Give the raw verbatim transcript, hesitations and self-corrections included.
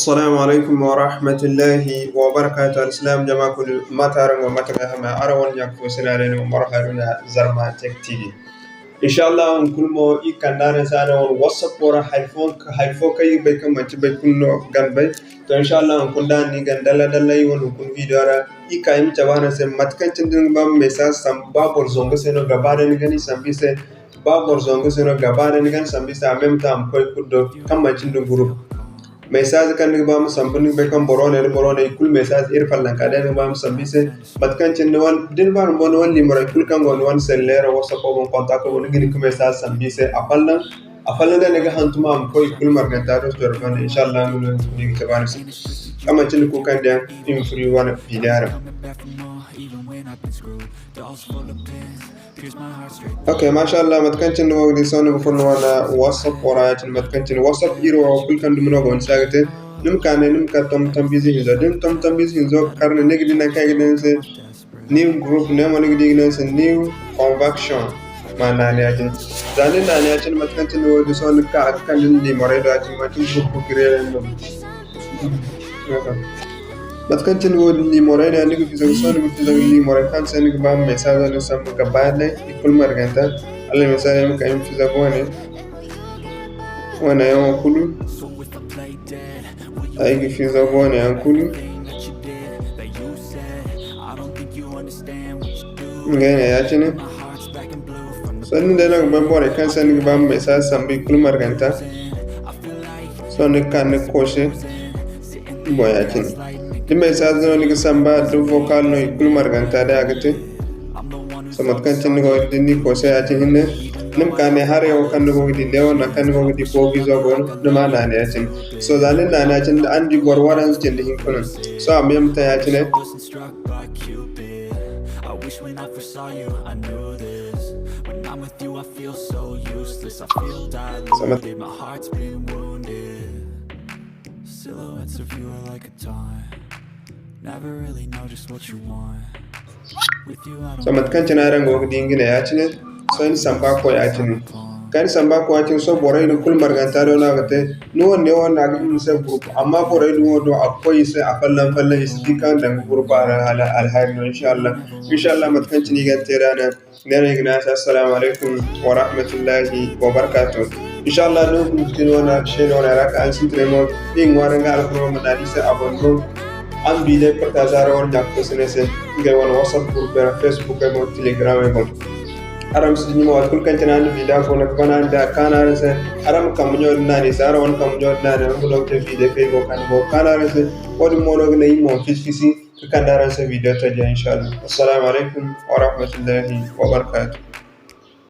Assalamu alaykum warahmatullahi wabarakatuh. Alsilaam jama kulu, mate araŋ go, mate ga hama? Araŋ wane ɲa ka fo sina day no, Umaru Haruna, Zarma Tech T V. Inshallah, hunkuna mo, iri kande araŋ se araŋ wane WhatsApp wo ra, hari fo, hari fo kaŋ iri bay kaŋ manti boro kulu no ga bay. To, inshallah, hunkuna da ni gana dalla-dalla iri wane hunkuna video ra, iri ka iri ma cabe araŋ se mate kaŋ cine da ni ga ba ma message sambu, ba boro zangu se no ga ba day ni ga ni sambu i se, ba boro zangu se no ga ba day ni ga ni sambu i se, a même temps a ma koy kulu do kaŋ manti ni groupe. Message kaŋ ni ga ba ma sambu, ni ga bay kaŋ boro ne da boro ne, i kulu message iri fallanka day ni ga ba ma sambu i se. Mate kaŋ cine ni wane, da ni ba ni boŋ ni wane nimero, i kulu kaŋ go ni wane cellulaire, WhatsApp boŋ, contact boŋ, ni ga hin ka message sambu i se. A folloŋ, a folloŋ day ni ga hantum a ma koy i kulu marganta do coro banda. Inshallah, nga no ni ga cabe araŋ se. Kaŋ manti ni kuukandiyaŋ, iri ma furo iri wane video ra. Ok, masha Allah, mate kaŋ cine ni go ga di sohõ, ni ga furo ni wane WhatsApp wo ra ya-cine, mate kaŋ cine WhatsApp iri wo kulu kaŋ dumi no go ni se a ga te. Ni ma ka ne, ni ma ka tomtom biize hinzo. Da ni tomtom biize hinzo ga kar ne, ni ga di nangu kaŋ i ga ne ni se new group, ne mo ni ga di i ga ne ni se new convection. Ma naani ya-cine. Za ni naani ya-cine, mate kaŋ cine ni go ga di sohõ, ni ga ka a ga kande ni niimarey do ya-cine, manti groupe créer yaŋ no. Mate kaŋ cine wo-din, niimarey no, ni ga fizagu, sohõ ni ga fizagu niimarey kaŋ se ni ga ba ma message din sambu ga ba day, i kulu marganta. Hala misali, ay ma kay ma fizagu wane, wane yaŋo kulu. Ay ga fizagu wane yaŋ kulu. Ngey ne ya-cine. Sohõ ni day no ga bay borey kaŋ se ni ga ba ma message sambu i kulu marganta. Sohõ ni ga ka ni ga koose boŋ ya-cine. Da message no ni ga samba, da vocal no, i kulu marganta day a ga te. Sohõ mate kaŋ cine ni go ga di ni koose ya-cine hinne, ni ma ka ne haray wo kaŋ ni go ga di neewo nangu kaŋ ni go ga di boobo izo go no, ni ma naani ya-cine. Sohõ za ni naani ya-cine, da araŋ di boro waranza cindi hinka no. Sohõ a ma ye ma te ya-cine. Struck by Cupid. I wish when I first saw you, I knew this. When I'm with you, I feel so useless. I feel diluted. My heart's been wounded. Silhouettes of you are like a taunt. Never really know just what you want. With you, I don't. Sohõ mate kaŋ cine araŋ go ga di nga ne ya-cine, sohõ ni samba koy ya-cine. Kaŋ ni samba koy ya-cine, sohõ borey din kulu marganta do no a ga te. Ni wane ne wane a ga hima ni se groupe, amma borey din wo do a ga koy i se, a folloŋ folloŋ, i si di kaŋ daŋ groupe ra hala alhaali no, inshallah. Inshallah, mate kaŋ cine i ga te da ne, ne no i ga ne a se, assalamu alaykum warahmatullahi wabarakatuh. Inshallah, no groupe din wane, chaîne wane ra ka araŋ sintinay mo, i ga ŋwaaray nga alfarma ma naani se abonné. Araŋ bi day partager araŋ wane ɲa ka koy se ne se, ngey wane WhatsApp groupe ra, Facebook ay boŋ, Telegram ay boŋ. Araŋ ma si dinya mo, waati kulu kaŋ cine araŋ na video go no ga ban araŋ da kaanu araŋ se, araŋ ma kambe ɲo din naani se, araŋ wane kambe ɲo din naani, araŋ ma no ga te video kaŋ ay go ga kaanu go ga kaanu araŋ se. Wo-din mo no ga naŋ iri mo ma fisi-fisi ka kande araŋ se video taji, inshallah. Assalamu alaykum warahmatullahi wabarakatuh.